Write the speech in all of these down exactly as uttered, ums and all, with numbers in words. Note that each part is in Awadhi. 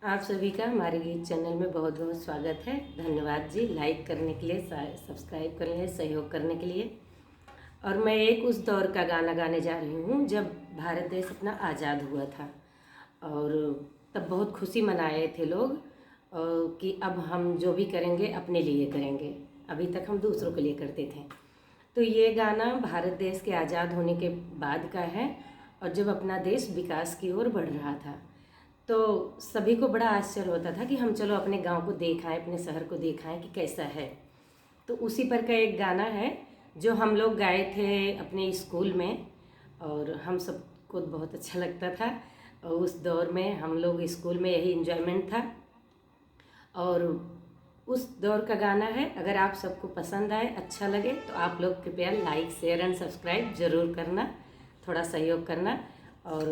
आप सभी का हमारे गीत चैनल में बहुत बहुत स्वागत है। धन्यवाद जी, like करने के लिए, सा-, subscribe करने, सहयोग करने के लिए। और मैं एक उस दौर का गाना गाने जा रही हूँ जब भारत देश अपना आज़ाद हुआ था, और तब बहुत खुशी मनाए थे लोग, और कि अब हम जो भी करेंगे अपने लिए करेंगे, अभी तक हम दूसरों के लिए करते थे। तो ये गाना भारत देश के आज़ाद होने के बाद का है, और जब अपना देश विकास की ओर बढ़ रहा था, तो सभी को बड़ा आश्चर्य होता था कि हम चलो अपने गांव को देख आएँ, अपने शहर को देख आएँ कि कैसा है। तो उसी पर का एक गाना है जो हम लोग गाए थे अपने स्कूल में, और हम सबको बहुत अच्छा लगता था। और उस दौर में हम लोग स्कूल में यही enjoyment था, और उस दौर का गाना है। अगर आप सबको पसंद आए, अच्छा लगे, तो आप लोग कृपया like, share and subscribe जरूर करना, थोड़ा सहयोग करना। और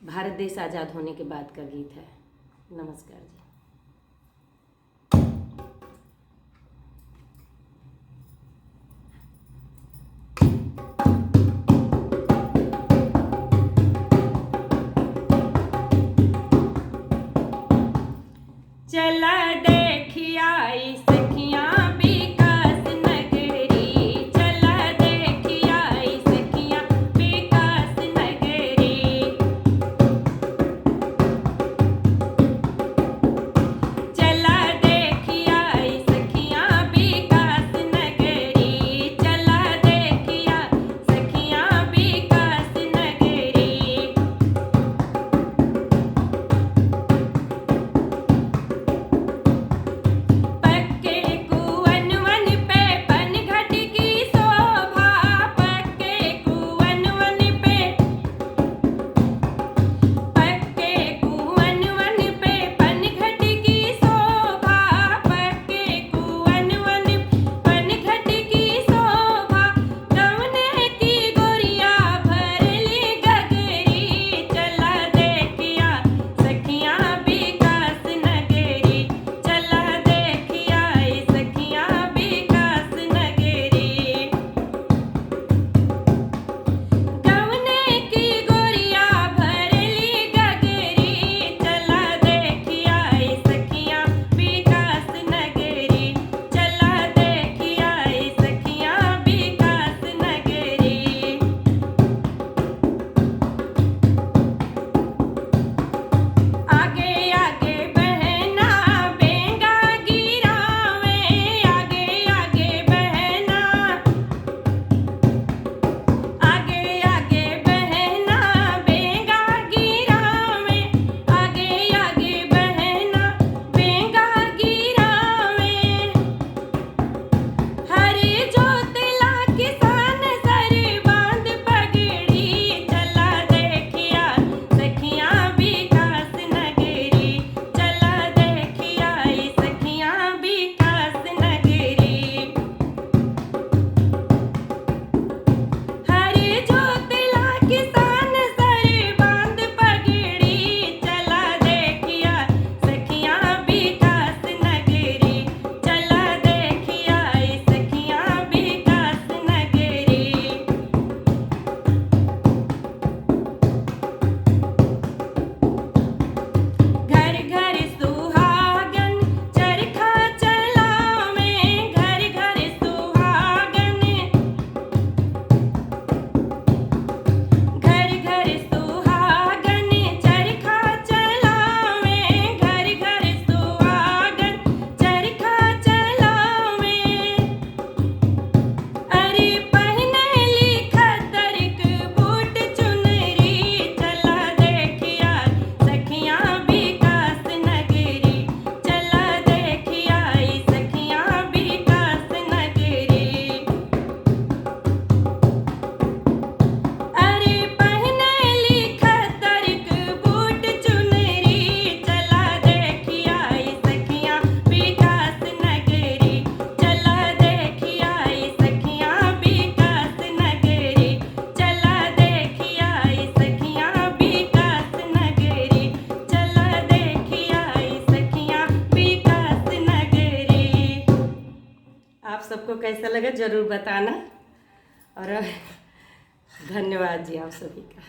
भारत देश आज़ाद होने के बाद का गीत है। नमस्कार जी। चला देखी आई सखियाँ विकास नगरी, चला देखी आई सखियाँ विकास नगरी। चला देखी आई सखियाँ विकास नगरी, चला देखी आई सखियाँ विकास नगरी। पक्के कुअनवन पे पनघट की शोभा, पक्के कुअनवन पे, पक्के कुअनवन पे पनघट की शोभा, पक्के कुअनवन पनघट की शोभा, गवने की गोरिया भरली गगरी, चला देखी आई सखियाँ विकास नगरी, चला देखी आई सखियाँ विकास नगरी। गवने की गोरिया भरली गगरी, चला देखी आई सखियाँ विकास नगरी, चला देखी आई सखियाँ विकास नगरी। आगे आगे बहना बेंगा गिरावे, आगे आगे बहना, आगे आगे बहना बेंगा गिरावे, आगे आगे बहना बेंगा गिरावे। हरे जोतला किसान सर बांध पगड़ी, चला देखी आई सखियाँ विकास नगरी, चला देखी आई सखियाँ विकास नगरी। हरे जोतला किसान सर बांध पगड़ी, चला देखी आई सखियाँ विकास नगरी, चला देखी आई सखियाँ विकास नगरी। घर घर सुहागन चरखा चलावे, घर घर सुहागन, घर घर सुहागन चरखा चलावे, घर घर सुहागन चरखा चलावे। अरे पहने लिखा तरिक बूट चुनरी, चला देखी आई सखियाँ विकास नगरी, चला देखी आई सखियाँ विकास नगरी। अरे पहने लिखा तरिक बूट चुनरी, चला देखी आई सखियाँ विकास नगरी, चला देखी आई सखियाँ विकास नगरी, चला देखी आई सखियाँ विकास नगरी, चला देखी आई सखियाँ विकास नगरी। आप सबको कैसा लगा जरूर बताना, और धन्यवाद जी आप सभी का।